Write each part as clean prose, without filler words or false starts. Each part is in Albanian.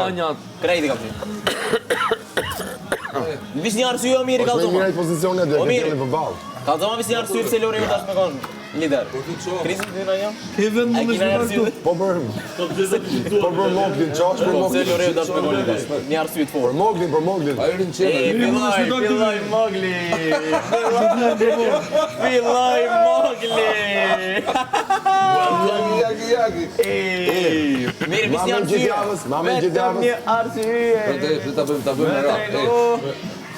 Rrënjat. Krejt i kam fshi. Veç një arsye o Miri Është më kallzoma. mirë ai pozicioni aty, e O, ke Miri. djellin përballë. Kallzoma veç një arsye pse Lori u dash me kon lider. Krizi dy në një. Ke vend A mund të kina shkruar arsye? këtu. Po për Po për Moglin, qa është për Po pse Moglin? Lori u dash me kon lider? Një arsye të Për fortë. Moglin, për Moglin. Ai rin E, qenë. filloi, filloi Mogli. Filloi Mogli. Jagi, jagi, jagi. Ej, Mirë, veç Ma një men gjithë arsye. javës, ma men gjithë Vetëm javës. një arsye. Prit, ej, prit ta bëjmë, ta bëjmë me radhë. Ej.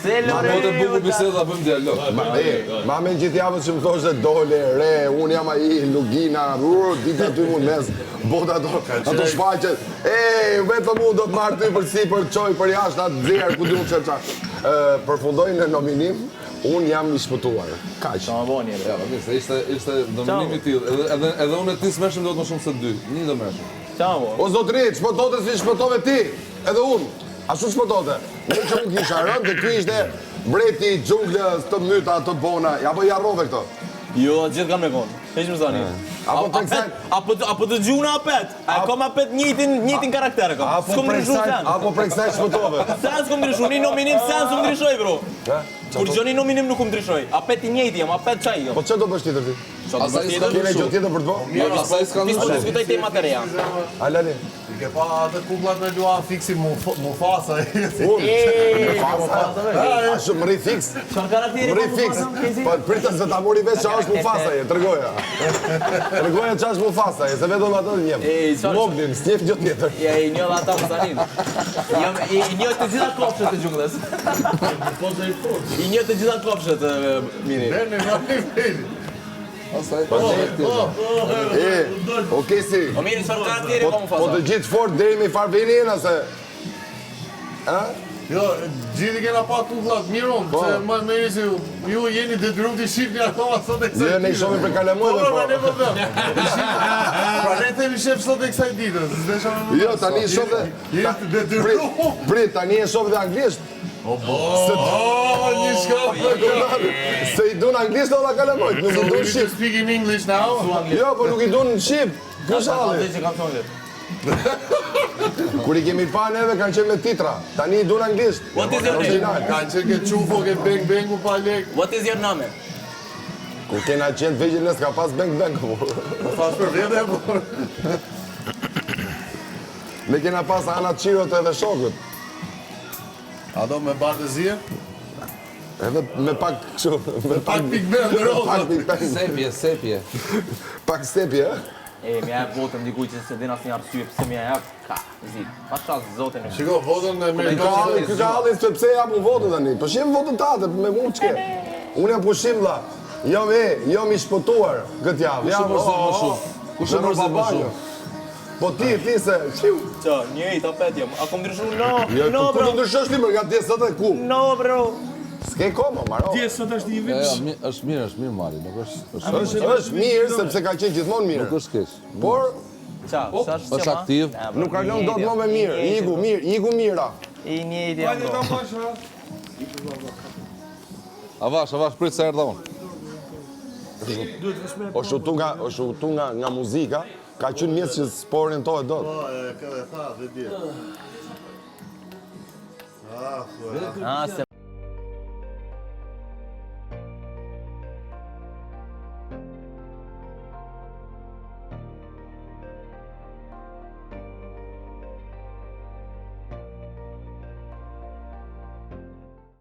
Pse Lori? Po të bukur bisedë, ta bëjmë dialog. Ma, e, ma men gjithë javës që më thoshte dole, re, unë jam ai, Lugina, ur, dita ty mu në mes, bota ato, ato shfaqet, e, vetëm unë do të marr ty për sipër, çoj për jashtë, atë nxjerr, ku di unë çfarë çfarë. Ë, Përfundoi në nominim, unë jam i shpëtuar. Kaq. Ma boni, bre. Ja, po mirë, se ishte ishte dominim i tillë. Edhe edhe edhe unë e ti s'merrshim dot më shumë se dy. Një do merrshim. Ciao. O zotëri, ç'shpëtote si shpëtove ti, edhe unë. Ashtu shpëtote. Ne që unë kisha rënë dhe ky ishte mbreti i xhunglës, të myta, të bona. Ja po i harrove këto. Jo, gjithë kam me konë. Heq më zani. Apo për kësaj- Apo apo të gjuna apet. A kam apet njëjtin njëjtin karakter kam. Apo S'kom për ndryshu kësaj, sen. apo për kësaj shpëtove. Sen s'kom ndryshu, një nominim sen s'um ndryshoj bro. Ha? Kur gjoni nominim nuk um ndryshoj. Apet i njëjti jam, apet çaj jam. Po ç'do bësh tjetër ti? Çfarë do Asaj bësh s'ka tjetër? Kene gjë tjetër për të bërë? Jo, asaj s'ka Ti s'po ndryshu. diskutoj tema të reja. A Lali? I ke pa atë kukullat me Luan Fiksi Mufasa. Unë, Mufasa. Ashtu më rri fiks. Çfarë karakteri Më rri fiks. Po pritën se ta mori vesh çfarë është Mufasa, je, tregoja. Tregoja çfarë është Mufasa, je, se vetëm atë njeh. E, çfarë- Moglin, s'njeh gjë tjetër. Ja, i njoh ata më sanin. Jam i, i njoh të gjitha kafshët e xhunglës. I njoh të gjitha kafshët e, Miri. Berni, Berni, Berni. Asaj po. E, okej si. O Miri, çfarë karakteri Po, ka po Mufasa? të gjithë fort deri me farë vini jena se... A? Jo, gjithë i kena pa kukullat, mirë unë, Po. se më mirë se ju, ju jeni detyruar të shihni akoma sot e kësaj Jo, ne i dite. shohim për kalamojve, Po, po. po, ne po them. I shihni- Pra ne themi shef sot e kësaj dite, s'desha me më Jo, tani i shoh dhe... Jeni të detyruar. Prit, tani e shoh dhe anglisht. O, bo, një shka. Se i dun anglisht olla kalamojt, nuk i So dun we need to shqip. speak in English now. Jo, po nuk i dun shqip. Ky është halli. që kam thonë këtë. Kur i kemi pa neve kanë qenë me titra. Tani i dun anglisht. What is your name? Original. Kanë qenë ke qufo, ke bang bangu pa lek. What is your name? Kur kena qenë të vegjël ne s'ka pas bang bang. po. Po thash për vete, po. Ne kena pas Ana Qirot edhe shokët. A do me barë të zije? Edhe me pak kështu, me Pak pigment, roza. Pak pigment. Sepje, sepje. Pak sepje, ë? E, më jep votën dikujt që s'e din asnjë arsye pse më jep. Ka, zi. Pasha zotin e. Shiko, votën e Ky ka meriton hallin, ky ka hallin se pse jap unë votën tani. Po shem votën tate, me mua ç'ke. Unë jam pushim vlla. Jam e, jam i shpëtuar këtë javë. Kush e Jam mërzit më oh, shumë? Kush e me rroba mërzit më banjo. shumë? Po ti, ti se, qiu. Qa, njëjtë apet jam. A kom ndryshu? No, Jo, no po ku bro. të ndryshosh ti më nga dje sot e ku? No bro. S'ke kohë, mo, maro. Dje sot është një Jo, vit. jo, mi- është mirë, është mirë Mari, nuk është është Është është mirë sepse ka qenë gjithmonë mirë. nuk është keq. Por Qa, sa është Është aktiv. nuk ka lënë dot më me mirë. Iku mirë, iku mira. I njëjti jam Hajde bro. ta bash, ha. Avash, avash, prit se erdha unë. Është utu nga, është utu nga nga muzika, ka qenë mjes që s'po orientohet dot. Po, e, e tha dhe dje. Ah, thua. Ah, se.